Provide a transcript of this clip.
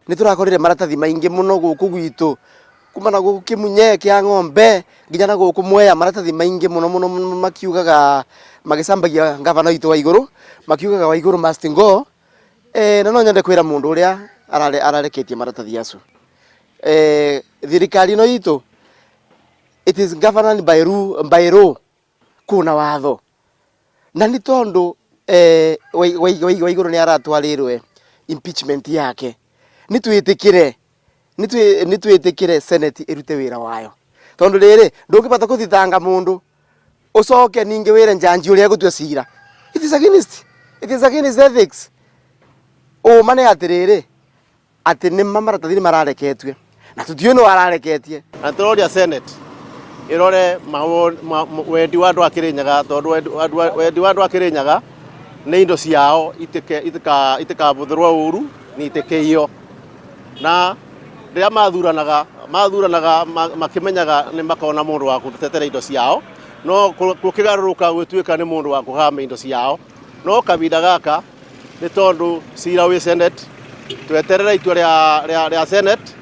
Nĩ tũrakorire maratathi maingĩ mũno gũkũ gwitũ kuma na gũkũ Kĩmunye kĩa ng'ombe nginya na gũkũ Mwea, maratathi maingĩ mũno mũno mũno makiugaga magĩcambagia ngavana witũ Waigũrũ, makiugaga Waigũrũ must go. Eh, na no nyende kwĩra mũndũ ũrĩa arareketie maratathi acio, eh, thirikari ĩno itũ, it is governed by rule, by law, kuna watho, na nĩ tondũ eh, Waigũrũ nĩ aratwarĩrwe impeachment yake, nĩ twĩtĩkĩre nĩ twĩtĩkĩre Senate ĩrute wĩra wayo, tondũ rĩrĩ ndũngĩbata kũthitanga mũndũ ũcoke ningĩ wĩre njanji ũrĩa egũtua cira. It is against ethics. Ũma nĩ atĩrĩrĩ, atĩ nĩ maratathi nĩ marareketue na tũtiũĩ nĩ warareketie. Na tũroria Senate ĩrore wendi wa andũ a Kĩrĩnyaga, tondũ wendi wa andũ a Kĩrĩnyaga nĩ indo ciao itikabũthĩrwo ũru na itikĩiywo. Na rĩrĩa mathuranaga, mathuranaga makĩmenyaga nĩ makona mũndũ wa gũtetera indo ciao, no gũkĩgarũrũka gũtuĩka nĩ mũndũ wa kũhama indo ciao. No kahinda gaka nĩ tondũ cira wĩ Senate, tweterere itua rĩa Senate.